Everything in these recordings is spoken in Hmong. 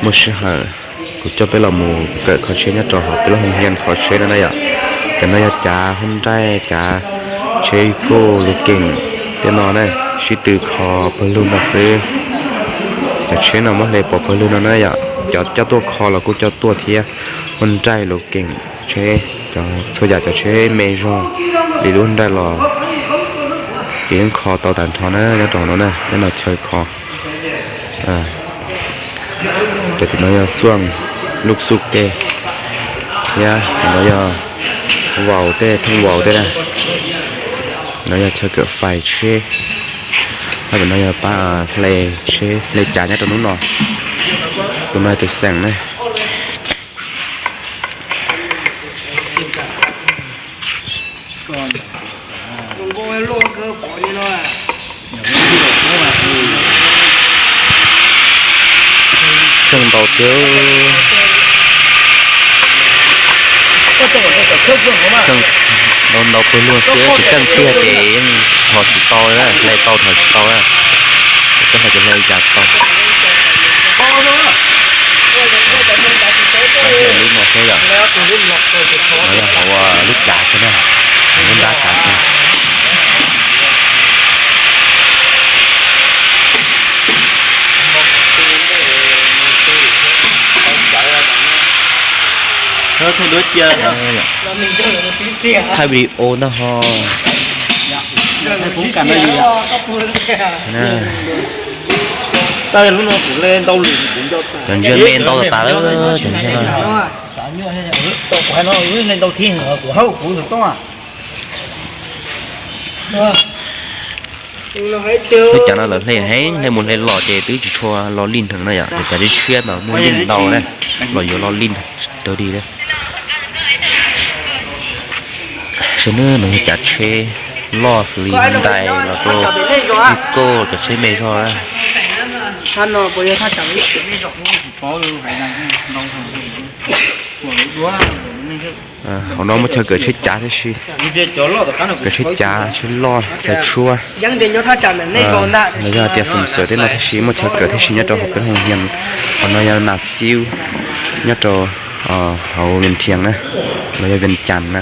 Muaj sij hawm kuv coj peb los mus kawm kho tsheb nyob rau hauv peb lub hoo yas kho tsheb no na yom. Cov no yog cav hoob nraij, cav tsheb koj lus keem tej no na, sib tw kho pawg lug no xwb. Cov tsheb no muab hle pov pawg lug no na yom, cov coj tuaj kho los kuj coj tuaj thiab, hoob nraij lus keem tsheb, cov txhua yam cov tsheb me zog li lub nraij los ces yeej kho tau tag nrho na, nyob rau no na, nyob no chaw kho. Cov tim no yog xuaj lub xuj tej thiab, tim no yog vaus tej, thooj vaus tej na. No yog chaw kawm fais tsheb. Hab tim no yog pab hle tsheb hle cav nyob rau hnub no. Tus no yog tus xeem na. Coob ntau thiab. Coob ntau ntau pawg lug thiab, tsis coob tiag ces yeej ho tsis tau, hle tau ho tsis tau. Coj hle ces hle li cas tau. Lub no thiab yom, no yog hauv lub cav xwb na, lub nrab cav xwb. Thaij video ntag ho. Cov ntsia me ntau tas tas lawm cov ntsia no. Lub cav no lawv hle heev, hle mus hle los ces twb tsis tshua lo lij heev na yom, ces cov tshiab tshiab mas muaj lij ntau na, los yuav lo lij dawb dig na. Saib nawb, no yog cav tsheb loj xws li Hyundai los rau Vigo, cov tsheb me zog na. Hauv no muaj chaw kawm tsheb cav thiab si, kawm tsheb cav, tsheb loj, xaws tshuab, los yog hais tias xum xawm tej no thiab si, muaj chaw kawm thiab si nyob rau hauv peb hoo yas. Qhov no yog nas xiv nyob rau hauv Vias Thias na, los yog Vias Cas na.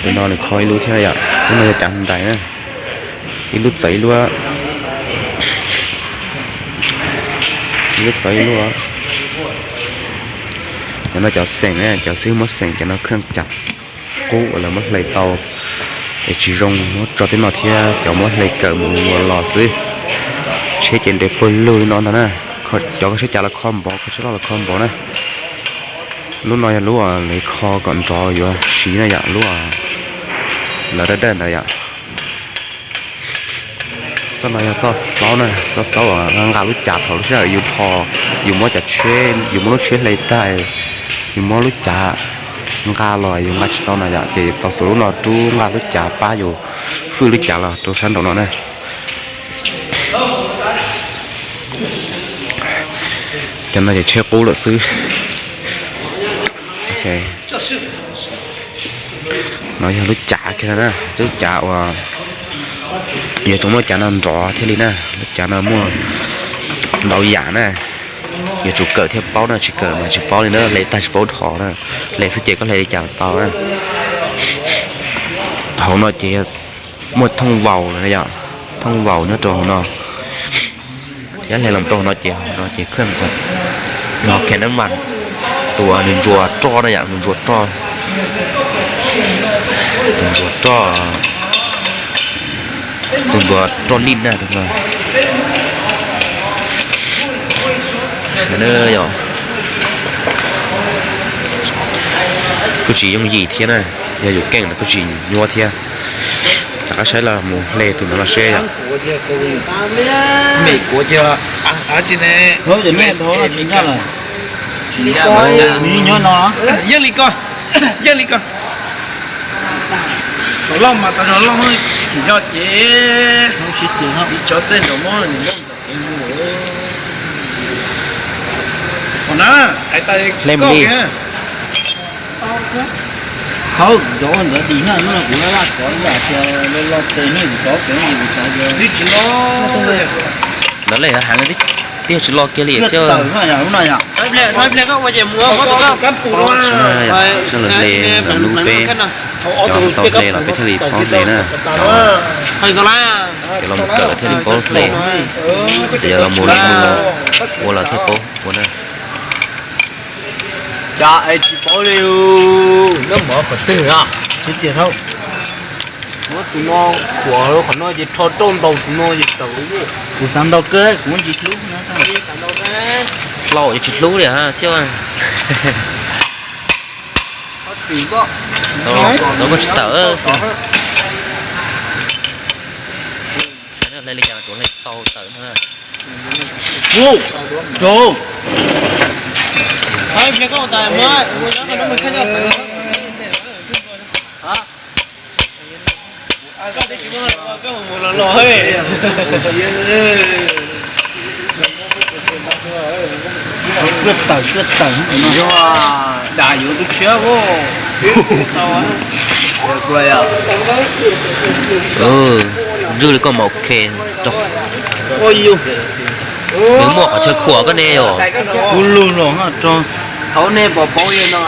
Tus no nws kho ib lub thiab yom, lub no yog cav Hyundai na. Ib lub txawv ib lub, ib lub txawv ib lub. Cov no cov xeem, cov xib hwb muab xeem, cov no kheej cav qub uas lawv muab hle tau es tsis zoo, muab tso tej no thiab cov muab hle kawm mus mus los xwb. Tsheb ces nres pawg lug li no ntag na. Cov kho tsheb cav los kho npaum, kho tsheb loj los kho npaum na. Lub no yog lub uas lawv kho kom nrov yuav siv na yom, lub lawv dawb dawb ntawd yom. Txoj no yog txoj xaub na, txoj xaub uas nqa lub cav thaum lub sij hawm yus dhos, yus muab cov tsheb, yus muab lub tsheb hle tag, yus muab lub cav nqa los yus nqa tsis tau na yom, ces tau xuas lub no rub nqa lub cav pab yus hwj lub cav los rau sab nraum no na. Cov no ces tsheb qub lawm xwb. No yog lub cav kiag na, lub cav uas yog tus muab cav no nrov thiaj li na. Lub cav no muaj ntau yam na, yuav tsum kawm thiaj paub na, tsis kawm mas tsis paub li na, hle tag tsis paub dhos na, hle xwb ces koj hle li cas tau na. Hauv no ces muaj thooj vaus lawm yom, thooj vaus nyob rau hauv no. Thiab hle los rau hauv no ces hauv no ces kheej no khe nab mas tus nws ntsuas roj na yom, nws ntsuas roj, tus ntsuas roj, tus ntsuas roj lij na tus no. Kuj tsis yooj yim thiab na, yog yus keej los kuj tsis nyuaj thiab. Rov qab saib los mus hle tus no los seb yom. Yeej li ko, yeej li ko. Tau loj mas tau zog loj, tsis yog ces txiv tsov txej nraum mob nws loj nraum kev mus. Qhov na, hais tas hle mus koj li. Hauv ntxov ntxov dim na, no kuv laj laj kov ib yam tias lo lo tes ne, kuv kov pem kuv xav tias twb tsis lo. Ntawd lej heev li. Tiag tsis lo kiag li xwb. Lub no yom, lub no yom. Lawv hle lawv lub peb cov tau hle los peb thiaj li paub hle na. Cov los mus kawm thiaj li paub hle. Ces yog los mus ua los thiaj paub ua na. Cas es tsis paub li. Nab mov qhov twg a? Txiav thaum. Muab tus no khuam qhov no ces rho rau ntaus tus no ces tawm. Kuv xav ntaus kawg, kuv tsis hlub. Lau tsis hlub li thiab. Tau koj tsis tawm. Hle li cas tsuav hle tau tawm no. Koj tawm, koj tawm. Yog das yuav tus tshiab. Ntswj li koj mas ok. Nws muaj qhov chaw khuam koj ne yom. Kuv lug los rau. Thaum nej pom paub yog no.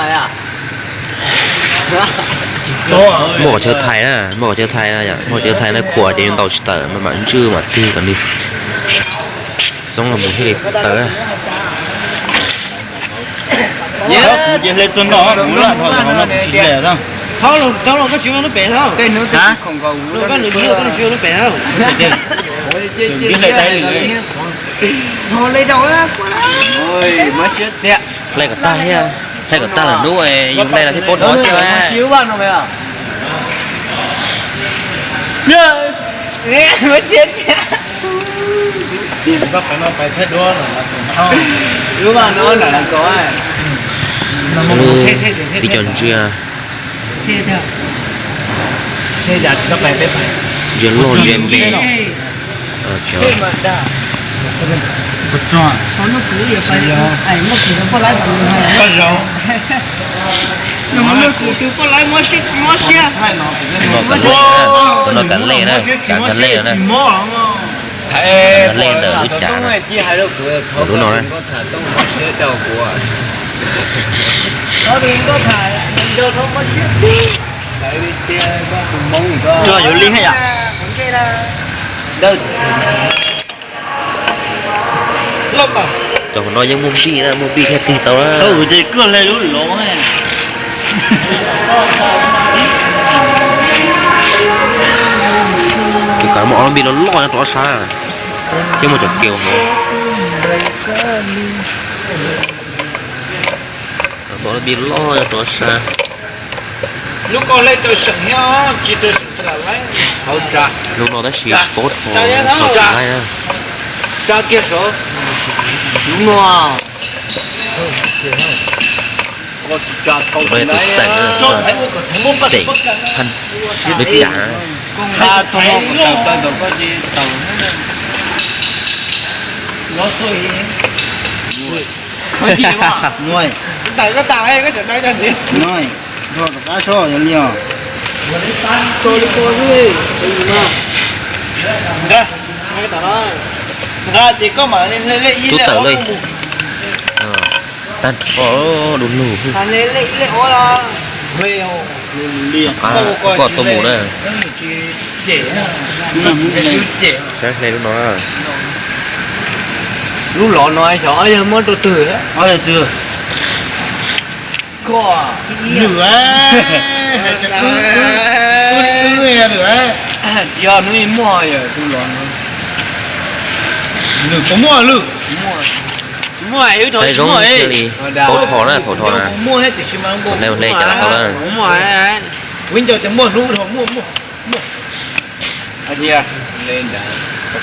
Muaj qhov chaw thaiv na, muaj qhov chaw thaiv na, muaj qhov chaw thaiv na, khuam ces yuav ntaus tsis tawm, mam ntswj mam tig kom nws xoob los mus thiaj li tawm. Kuv ces hle txog no, kuv lam no tsis hle tau. Thaub los koj tsis muaj lub pem thaub. Koj nws lub, koj tsis muaj lub pem thaub. Hle kom tag thiab, hle kom tag lawm hnub yus hle los thiaj paub thov xwb. Li cov ntsia. Ntsia loj ntsia npe. Tus no kav lej na, kav lej na. Kav lej ntawm lub cav na. Lub no na. Tso yuav li haj yam. Cov no yeej muaj npij na, muaj npij thiaj tig tau na. Tau ces koj hle lub lov. Ces kav muaj ob lub npij loj loj nyob rau ob sab, thiab muaj cov kev hauv. Ob lub npij loj nyob rau ob sab. Lub ko hle rau seem thiab tsis rau seem. Lub no tab sis tsis paub rau tsis laib na. Tsa kiag saud. Lub no. Lub no yog tus xeem, xeem lub cav. Tub tawm li. Tag nrho du lug. Koj tuaj mus na. Saib hle lub no. Lub lov no xyov yog muab rau twg. Koj lwm, lwm, yog hnub muaj yog tus lov no. Lwm puas muaj lwm? Muaj, ib thaum tsis muaj. Thaum tho na, thaum tho na. Hle hle cas tau na. Muaj, muaj,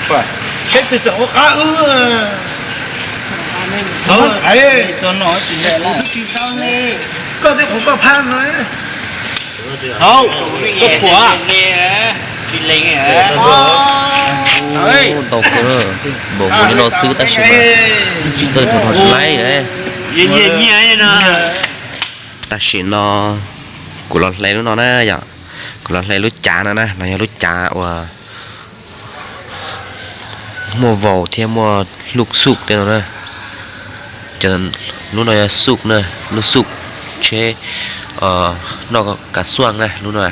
muaj. Saib twg xeem ua qab wb. Koj tej qhov koj phab no. Hauv, koj khuam. Tau kawg, npaum nkaus li no xwb tab sis mas tsis txawj thaum tho tsis laib. Tam sim no kuv los hle lub no na yom, kuv los hle lub cav no na, no yog lub cav uas Muaj vaus thiab muaj lub xuj tej no na. Lub no yog xuj na, lub xuj tsheb noj kav xuam na, lub no,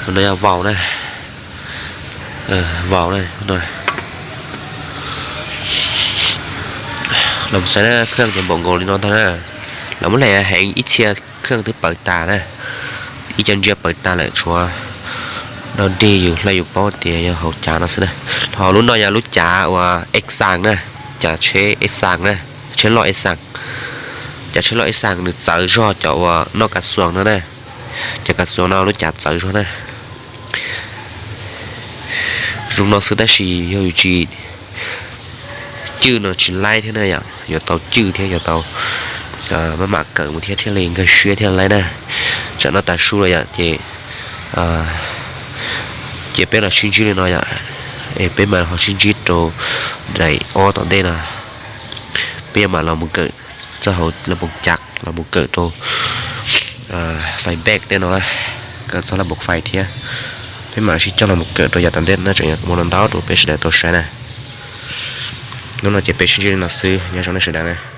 lub no yog vaus na, vaus na. Los saib na, khaj ces npaum nkaus li no ntag na. Lawv muab hlais heev ib txhia khaj twb pawv tas na, ib co ntsia pawv tas lawm, tshuav dog dig yus hlais yus paub tias yog hauv cav no xwb na. Ho lub no yog lub cav uas ev xas na, cav tsheb ev xas na, tsheb loj ev xas. Cav tsheb loj ev xas nws txawv zog cov uas noj kav xuam no na, cov kav xuam no lub cav txawv zog na. Zoo no xwb tab sis yog yus tsis cwj no tsis laib thiab na yom, yuav tau cwj thiab yuav tau maj mam kawm mus thiab thiaj li nkag siab thiaj laib na. Tsam no tas su lawm yom, ces ces peb los sib ntsib li no yom, es peb mam ho sib ntsib rau daim ob tom ntej no. Peb yuav mam los mus kawm txoj hauv las poos cas los mus kawm rau fais back tej no, kawm txoj las poos fais thiab. Peb mam sib coj los mus kawm rau yav tom ntej no, tseem yuav muaj ntau rau peb sawv daws tau saib na. Hnub no ces peb sib ntsib li no xwb, nyob zoo nej sawv daws na.